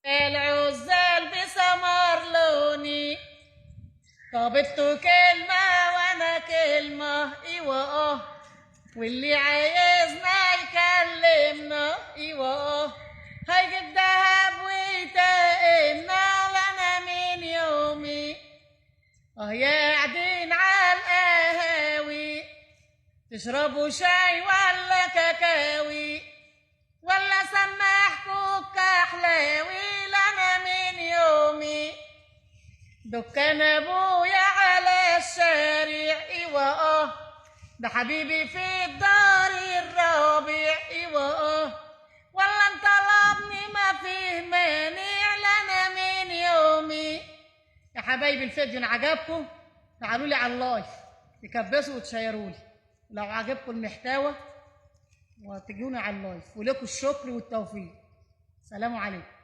العزال بسمر لوني، طب انتوا كلمة وانا كلمة، ايوه اه، واللي عايزنا يكلمنا، ايوه اه، هيجيب دهب ويتقلنا لنا من يومي. اه يا قاعدين على القهاوي تشربوا شاي ولا كاكاوي، ولا سماحكوا كحلاوي لنا من يومي. دكان ابويا على الشارع، ايوه اه، ده حبيبي في الدار الرابع، ايوه اه، ولا انت طلبني ما فيه مانع لنا من يومي. يا حبايبي الفيديو ان عجبكم تعالوا لي على ال live تكبسوا وتشيروا لي لو عجبكم المحتوى، وتجونا على ال live، ولكم الشكر والتوفيق. سلام عليكم.